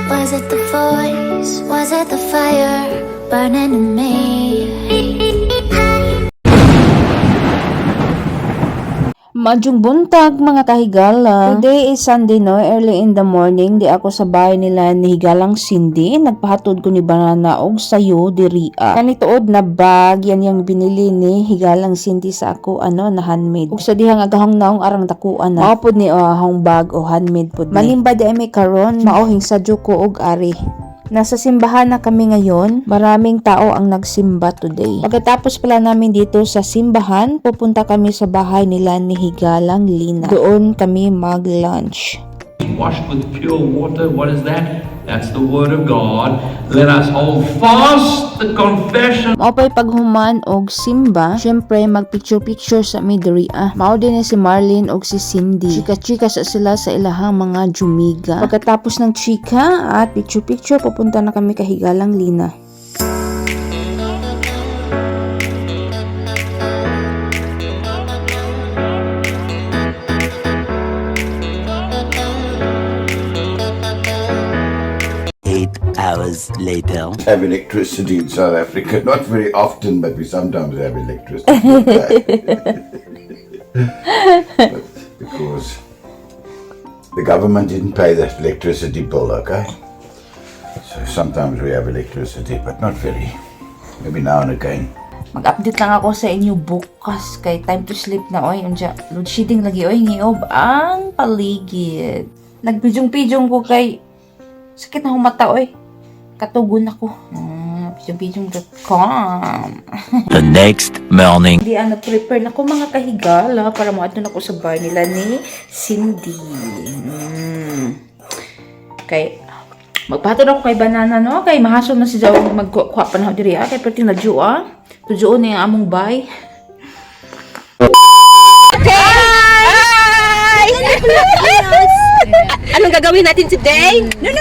Was it the voice? Was it the fire burning in me? Madyong buntag mga kahigala. Today is Sunday no, early in the morning. Di ako sa bahay nila ni Higalang Cindy. Nagpahatod ko ni Banana og sayo diriya. Kanituod na bag, yan yung binili ni Higalang Cindy sa ako, na handmade. Ug sa dihang agahong naong arang dakuan na. Maupod ni ahong bag o handmade pod ni. Malimba di ay may karon, maohing sadyo ko og ari. Nasa simbahan na kami ngayon. Maraming tao ang nagsimba today. Pagkatapos pala namin dito sa simbahan, pupunta kami sa bahay nila ni Higalang Lina. Doon kami mag-lunch. Washed with pure water, what is that? That's the word of God. Let us hold fast the confession. Maupay paghuman og simba, syempre magpicture-picture sa midri. Mao din si Marlene og si Cindy. Chika-chika sa sila sa ilahang mga jumiga. Pagkatapos ng chika at picture-picture, pupunta na kami kay Higalang Lina. Hours later. Have electricity in South Africa. Not very often, but we sometimes have electricity. But because the government didn't pay that electricity bill, okay? So sometimes we have electricity, but not very. Maybe now and again. Mag-update lang ako sa inyo bukas kay time to sleep na oy. Unja load shedding lagi oy, ngiob ang paligid. Nagpijong-pijong ko kay sakit na humata oy. Katugon ako. Pijong-pijong .com. The next morning. Hindi nag-prepare na ko mga kahigala para moadto na ko sa bar nila ni Cindy. Kay magpahatod ako kay Banana no, kay mahasol na si Jaw magkuha pa na diri kay perting na Jua. Tujuon ni ang among bay. Anong gagawin natin today? No.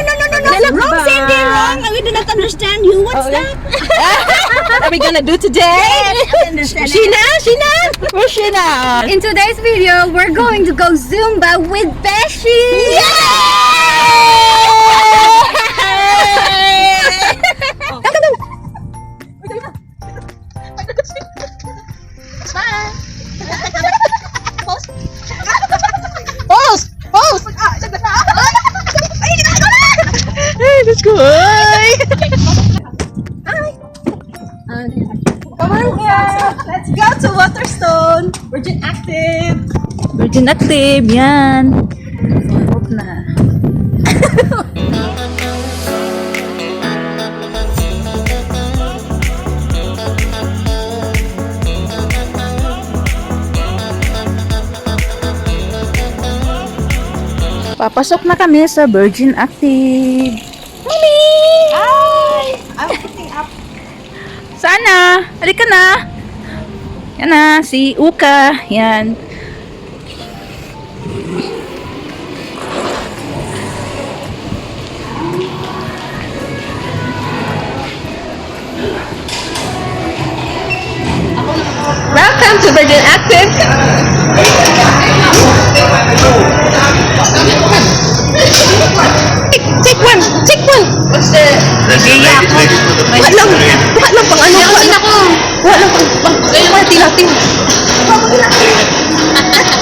Wrong, Cindy, wrong. We do not understand you. What's that? What are we gonna do today? Sheena? Where's Sheena? In today's video, we're going to go Zumba with Beshi! Pause! Let's go! Come on, guys! Let's go to Waterstone! Virgin Active, yan! Huwag na. Papasok na kami sa Virgin Active. Mami! Hi! I'm putting up. Sana! Halika na! Yan na, si Uka. Yan. Welcome to Virgin Active! Take one! What's the... Nagaya ako. Wala lang pang ano. Wala pang tilating.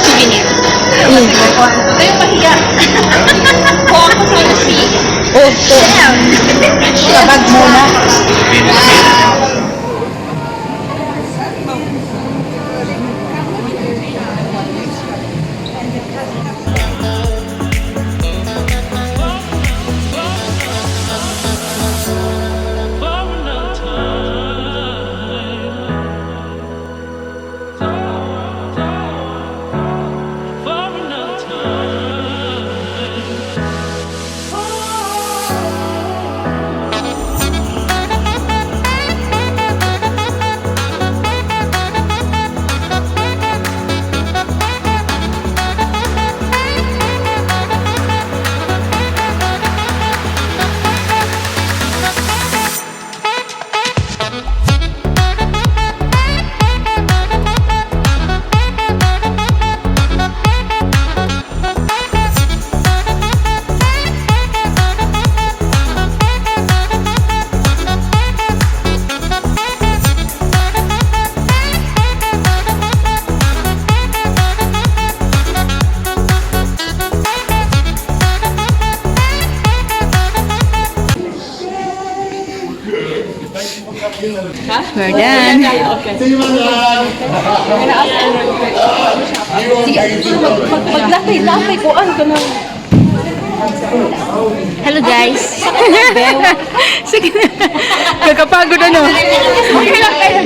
Souvenir. Kayo pahiya. Kuha ko sa si. Kabag muna. We're done. Maglakay-lakay ko ka na. Hello guys. Sige na. Kakapagod ano. Okay lang kayo.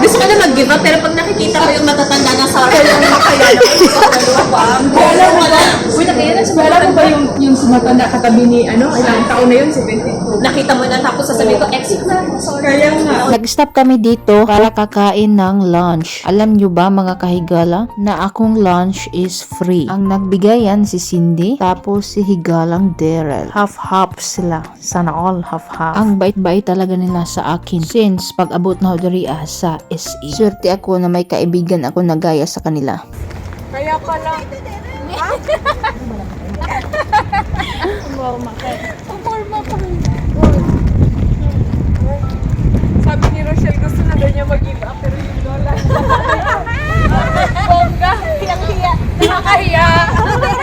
Gusto ko na mag-give up, pero pag nakikita ko yung matatanda na sa akin, yung makayala ko, Wala mo ba yung sumatanda katabi ni ilang taon na yun? 72. nakita mo na tapos sasabihin ko, exit na. Kaya nga. Nag-stop kami dito para kakain ng lunch. Alam nyo ba mga kahigala na akong lunch is free. Ang nagbigayan si Cindy tapos si Higalang Daryl. Half-half sila. Sana all half-half. Ang bait-bait talaga nila sa akin since pag-abot na Hodria sa SE. Swerte ako na may kaibigan ako na gaya sa kanila. Kaya pala. Sabi ni Rochelle, gusto na daw niya mag-give up, pero yung lola. Bongga, hiyang-hiya. Nakakahiya.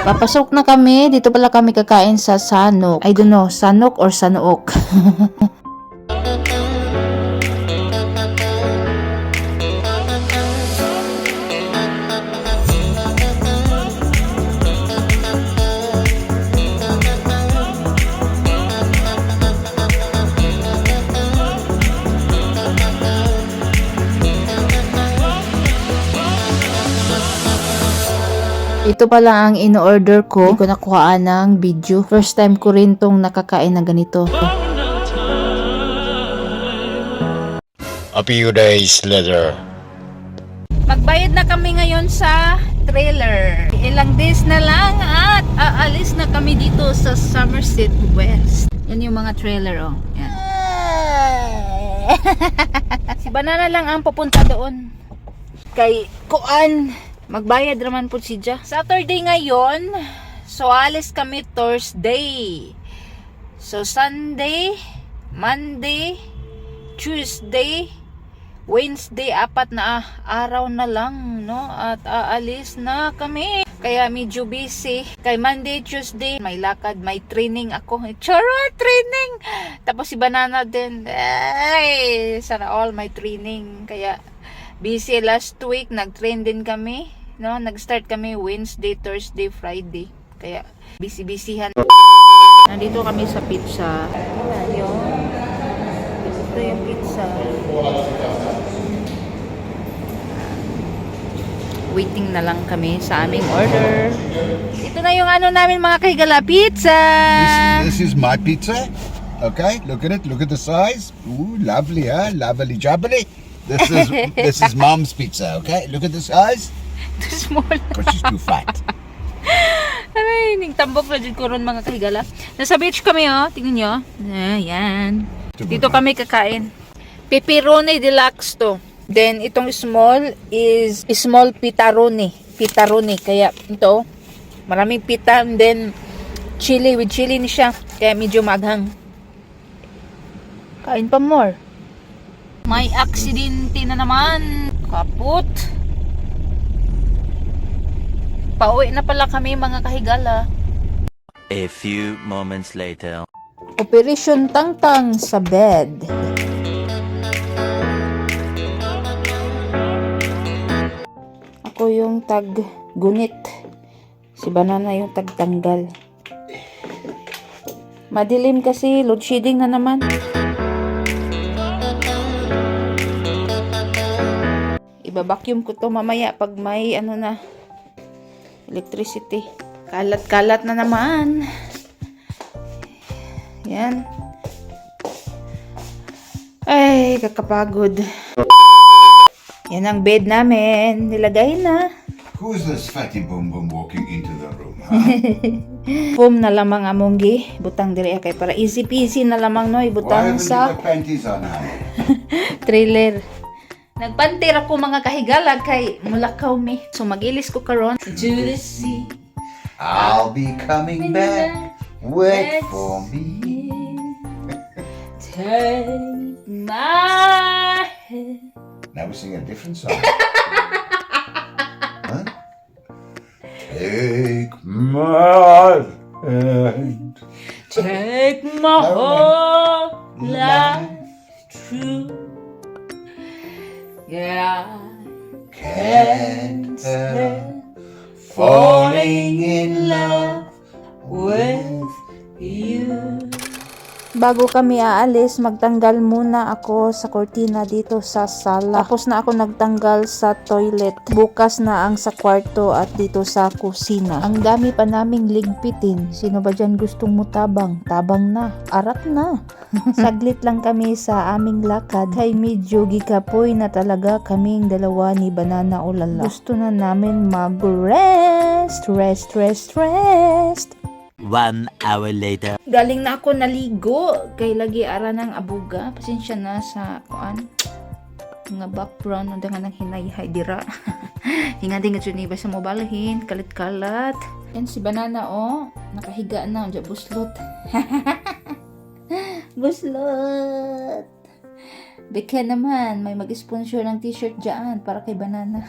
Papasok na kami. Dito pala kami kakain sa Sanok. I don't know, Sanok or Sanook. Ito pala ang in-order ko. Hindi ko nakuhaan ng video. First time ko rin tong nakakain na ganito. A few days later. Magbayad na kami ngayon sa trailer. Ilang days na lang at aalis na kami dito sa Somerset West. Yan yung mga trailer, oh. Yan. Si Banana lang ang pupunta doon. Kay Kuan. Magbayad naman po siya. Saturday ngayon. So, alis kami Thursday. So, Sunday, Monday, Tuesday, Wednesday, 4 na araw na lang, no? At aalis na kami. Kaya medyo busy. Kay Monday, Tuesday, may lakad, may training ako. Charot, training! Tapos si Banana din. Ay, sana all may training. Kaya, busy last week. Nag-train din kami. No, nag-start kami Wednesday, Thursday, Friday. Kaya busy-busyhan. Nandito kami sa pizza. Ito yung pizza. Waiting na lang kami sa aming order. Ito na yung ano namin mga kahigala, pizza. This is my pizza. Okay, look at it. Look at the size. Ooh, lovely, huh? Lovely jubbly. This is Mom's pizza. Okay, look at the size. Too small. Because she's too fat. Ay, ningtambok na dyan ko ron mga kahigala. Nasa beach kami, oh. Tingnan nyo. Ayan. Dito kami kakain. Pepperoni deluxe to. Then, itong small is small pitaroni. Pitaroni. Kaya, ito, maraming pita. And then, chili. With chili ni siya. Kaya medyo maghang. Kain pa more. May aksidente na naman. Kaput. Pauwi na pala kami mga kahigala. A few moments later. Operation Tangtang sa bed. Ako yung tag-gunit. Si Banana yung tag-tanggal. Madilim kasi, load shedding na naman. Iba-vacuum ko to mamaya pag may ano na electricity. Kalat-kalat na naman. Yan. Ay, kakapagod. Yan ang bed namin. Nilagay na. Who's this fatty boom boom walking into the room, huh? Foam na lamang amonggi. Butang diri kay para easy peasy na lamang no. Why Ibutang haven't you sa got panties on, huh? trailer. Nagpantir ako mga kahigala kay mulakaw mi. So magilis ko karon to the sea. I'll be coming back. Wait for me. Take my we sing a different song. Huh? Take my hand. Take my whole life through. Yeah. Can't help falling in love with you. Bago kami aalis, magtanggal muna ako sa kortina dito sa sala. Tapos na ako nagtanggal sa toilet. Bukas na ang sa kwarto at dito sa kusina. Ang dami pa naming ligpitin. Sino ba dyan gustong mutabang? Tabang na. Arat na. Saglit lang kami sa aming lakad. Kay medyo gikapoy na talaga kaming dalawa ni Banana Ulala. Gusto na namin mag-rest. Rest. 1 hour later. Galing na ako naligo kay lagi ara ng abuga. Pasensya na sa kuan nga background ng dangan ng hinay-hay dira. Hinga-dinga jud ni ba sa mobalhin, kalit-kalat. Yan si Banana nakahiga na unja buslot. Buslot. Beka naman, may mag-sponsor ng t-shirt dyan para kay Banana.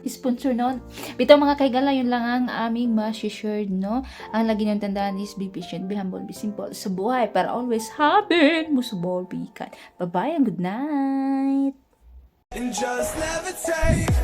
Sponsor noon. Bitaw mga kaigala, yun lang ang aming ma-share, no? Ang lagi niyong tandaan is be patient, be humble, be simple sa buhay para always happy, musubol, bikan. Bye-bye and good night. And just levitate.